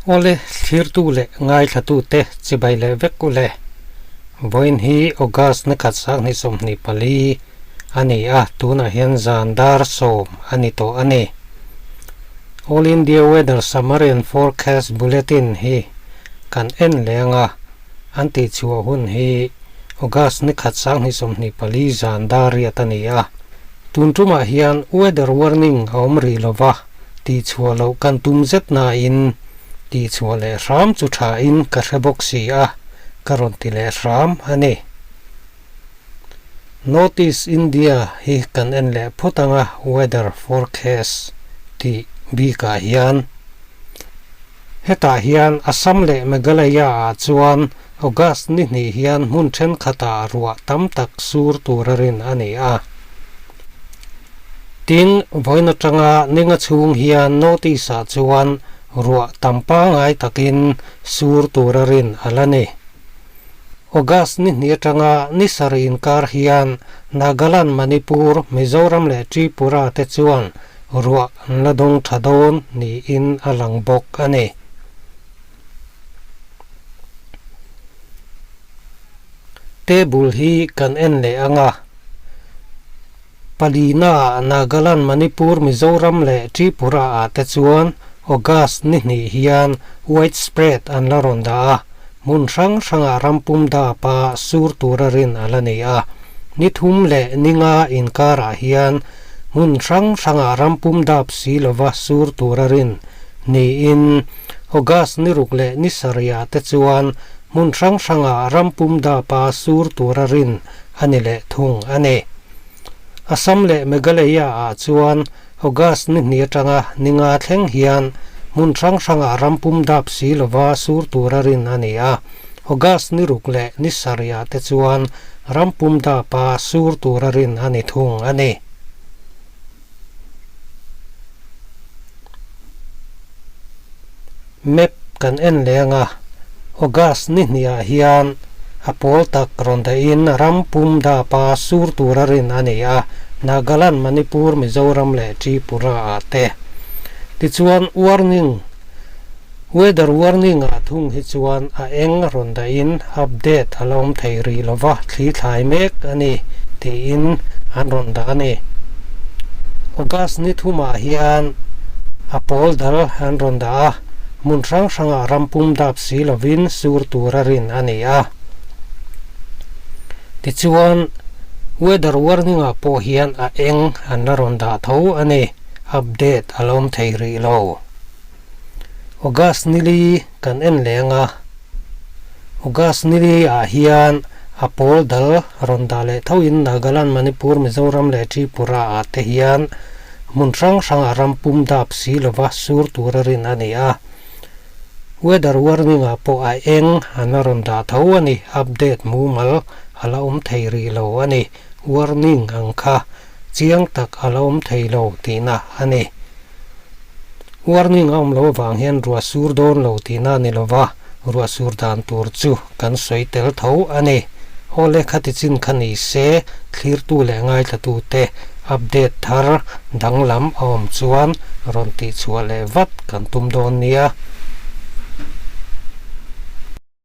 Awle, thlirtu leh ngaithlatute chibai leh vek u le. Vawiin hi August ni khat sanghnih 24 a ni a, tunah hian zan dar 10 a ni tawh a ni. All India Weather Summary and Forecast Bulletin hi kan en leng a, an tihchhuah hun hi August ni khat 2024 zan dar riat a ni a. Tun tumah hian weather warning a awm rih lova, tihchhuah loh kan tum zet nain tihchhuah leh hram chu thain ka hre bawk si a, ka rawn ti leh hram a ni. North East India hi kan en leh phawt anga weather forecast tih bikah hian. Hetah hian Assam leh Meghalaya ah chuan August ni hnih hian hmun thenkhatah ruah tam tak sur tur a rin a ni a. Tin, vawiin atanga ninga chhung hian North East ah chuan ruah tam pangngai takin sur tur a rin a la ni. August ni hnih atanga ni sarih inkar hian Nagaland, Manipur, Mizoram leh Tripura te chuan ruah an la dawng tha dawn niin a lang bawk a ni. Table hi kan en leh ang a, palina Nagaland, Manipur, Mizoram leh Tripura ah te chuan August ni hnih hian widespread an la rawn dah a, hmun hrang hrangah rampum dapa sur tura rin a la ni a. Ni thum leh ni nga inkarah hian hmun hrang hrangah rampum dap si lova sur tura rin niin August ni ruk leh ni sarihah te chuan hmun hrang hrangah rampum dapa sur tura rin a ni leh thung a ni. Assam leh Meghalaya-ah chuan August ni hnih atanga ni nga thleng hian hmun hrang hrangah rampum dap si lova sur tura rin a ni a. August ni ruk leh ni sarihah te chuan rampum dapa sur tura rin a ni thung a ni. Map kan en leng a, August ni hnihah hian a pawl tak rawn dahin rampum dapa sur tura rin a ni a, Nagaland, Manipur, Mizoram leh Tripura ah te. Tichuan warning Weather warning ah thung hi chuan a eng rawn dahin update a la awm thei rih lova thli thlai mek a ni tiin an rawn dah a ni. August ni thumah hian a pawl dal an rawn dah a, hmun hrang hrangah rampum dap si lovin sur tur a rin a ni a. Tichuan weather warning ah pawh hian a eng an la rawn dah tho a ni, update a la awm thei rih lo. August nili kan en leng a, August nili ah hian a pawl dal rawn dah leh tho in Nagaland, Manipur, Mizoram leh Tripura ah te hian hmun hrang hrang ah ram pum dap si lova sur tur a rin a ni a. Weather warning ah pawh a eng an la rawn dah tho a ni, update mumal a la awm thei rih lo a ni, warning ang kha chiang tak a la awm thei lo tihna a ni. Warning a awm loh avang hian ruah sur dawn lo tihna a ni lova, ruah sur dan tur chu kan sawi tel tho a ni. Awle khati chin kha ni se, thlirtu leh ngaithlatute update thar danglam a awm chuan rawn tihchhuah leh vat kan tum dawn nia.